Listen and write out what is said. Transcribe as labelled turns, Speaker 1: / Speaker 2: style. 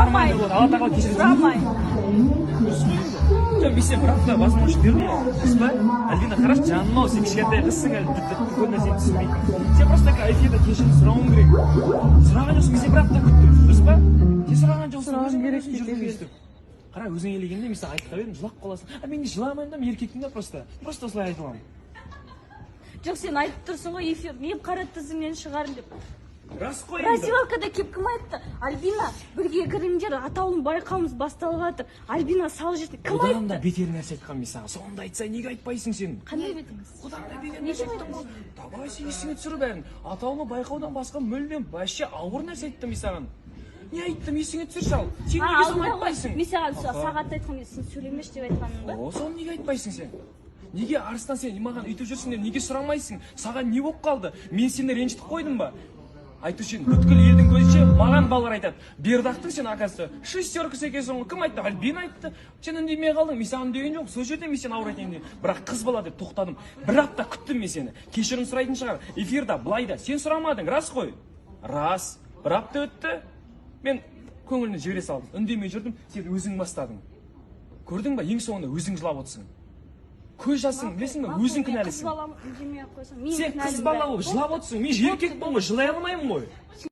Speaker 1: Сұрамай
Speaker 2: Сұрамай.
Speaker 1: да болады, Алла тағала кешіреді.
Speaker 2: Сұрамай.
Speaker 1: Дұрыс қой енді. Жоқ, мен сен бір апта возможность бердім ғой, дұрыс па? Альбина, қарашы, жаным ау, сен кішкентай қызсың әлі, көп нәрсені түсінбейтін. Сен просто эфирде кешірім сұрауың керек. Сұраған жоқсың, мен сені бір апта күттім, дұрыс па? Сен сұраған жоқсың.
Speaker 3: Сұрауым
Speaker 1: Өзің
Speaker 3: керек
Speaker 1: өзің жүрдің
Speaker 3: дейді.
Speaker 1: өйстіп. Қара, өзің елегенде мен саған айтып едім, жылап қаласың. А мен не жыламаймын да, мен еркекпін да, просто осылай айта аламын.
Speaker 2: Жоқ, сен айтып тұрсың ғой, эфир мен қара тізімнен шығарым деп.
Speaker 1: Рас қой енді.
Speaker 2: Раздевалкада келіп кім айтты? «Альбина, бірге кіріңдер, атаулы байқауымыз басталып жатыр, Альбина, сал жерді», кім
Speaker 1: Одан да
Speaker 2: айтты?
Speaker 1: бетер нәрсе айтқанмын мен саған. Соны да айтсаң, неге айтпайсың сен?
Speaker 2: Қандай бетіңіз?
Speaker 1: Одан да бетер нәрсе айттым ғой. Давай, сен есіңе түсір бәрін. Атаулы байқаудан басқа мүлдем вообще ауыр нәрсе айттым мен саған. Не айттым, есіңе түсірші. Ал сен
Speaker 2: А,
Speaker 1: неге соны
Speaker 2: алдында ғой,
Speaker 1: айтпайсың?
Speaker 2: мен саған
Speaker 1: Аха.
Speaker 2: сағатты айтқан кезде, сен сөйлемеші деп айтқаным ба?
Speaker 1: О, соны неге айтпайсың сен? Неге «Арыстан, сен маған өйтіп жүрсің» деп неге сұрамайсың? Саған не болып қалды? Мен сені ренжітіп қойдым ба? Айтушы едім, бүткіл елдің көзінше маған балалар айтады: «Бердақтың сен, оказывается, шестеркасы екенсің ғой». Кім айтты? Альбина айтты. Сен үндемей қалдың. Мен саған үндеген жоқпын сол жерде, мен сені ауыр айтайын деген, бірақ қыз бала деп тоқтадым. Бір апта күттім мен сені, кешірім сұрайтын шығар эфирда, былай да. Сен сұрамадың, рас қой? Рас. Бір апта өтті, мен көңіліне жібере салдым, үндемей жүрдім. Сен өзің бастадың, көрдің ба? Ең соңында өзің жылап отырсың, көз жасың, білесің ба, өзің
Speaker 2: Мен қыз
Speaker 1: кінәлісің.
Speaker 2: баламын, үндемей ақ қойсаң, мен
Speaker 1: Сен қыз
Speaker 2: кінәлімін
Speaker 1: бала
Speaker 2: бәрі.
Speaker 1: болып жылап отырсың, мен еркекпін ғой, жылай алмаймын ғой.